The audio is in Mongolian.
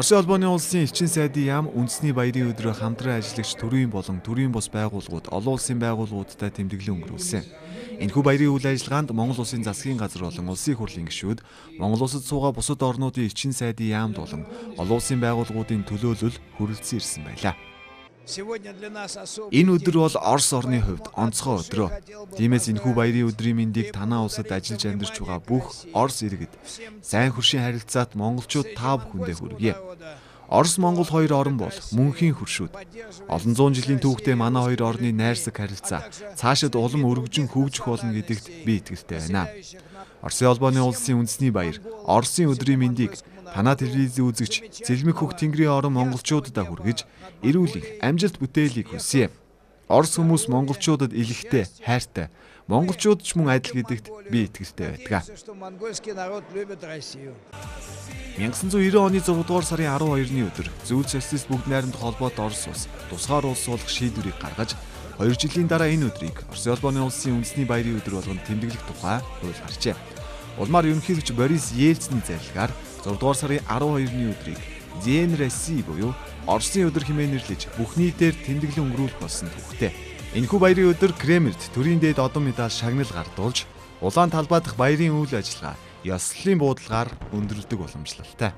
Оросын холбооны улсын элчин сайдын яам үндэсний баярын өдрөө хамтран ажиллагч төрийн болон төрийн бус байгууллагууд, олон улсын байгууллагуудтай тэмдэглэн өнгөрүүлсэн. Энэхүү баярын үйл ажиллагаанд Монгол улсын засгийн газар болон улсын хурлын гишүүд, Монгол улсад суугаа бусад орнуудын элчин сайдын яамд болон олон улсын байгууллагуудын төлөөлөл хүрэлцэн ирсэн байлаа. Энэ өдөр бол Орос орны хувьд онцгой өдрөө. Тиймээс энэхүү баярын өдрийн мэндийг танаа улсад ажиллаж амьдарч байгаа бүх Орос иргэд сайн хөршийн харилцаат монголчууд та бүхэндээ хүргье. Орос Монгол хоёр орн бол мөнхийн хөршүүд. Олон зуун жилийн түүхтэй манай хоёр орны найрсаг харилцаа цаашид улам өргөжин хөгжих болно гэдэгт би итгэлтэй байна. Оросын холбооны улсын үндэсний баяр, Оросын өдрийн мэндийг танаа телевизийн үзэгч Цэлмэг хөх тэнгэрийн орон монголчуудад хүргэж эрүүл энх, амжилт бүтээлийг хүсье. Орос хүмүүс монголчуудад илэгтэй, хайртай. Монголчууд ч мөн адил гэдэгт би итгэлтэй байдаг. 1990 оны 6 дугаар сарын 12-ны өдөр Зүйл социалист бүгд найрамдах холбоот Орос улс тусгаар улс болох шийдвэрийг гаргаж 2 жилийн дараа энэ өдрийг Оросын холбооны улсын үндэсний баярын өдөр болгон тэмдэглэх тухай хууль гарчээ. Улмаар ерөнхийлөгч Борис Ельциний зарлигаар 6 дугаар сарын 12-ны өдрийг День России буюу Оросын өдөр хэмээн нэрлэж бүх нийтээр тэмдэглэн өнгөрүүлэх болсон түүхтэй. Энэхүү баярын өдөр Кремльд төрийн дээд одон медаль шагнал гардуулж улаан талбай дахь баярын үйл ажиллагаа ёслолын буудалгаар өндөрлөдөг уламжлалтай.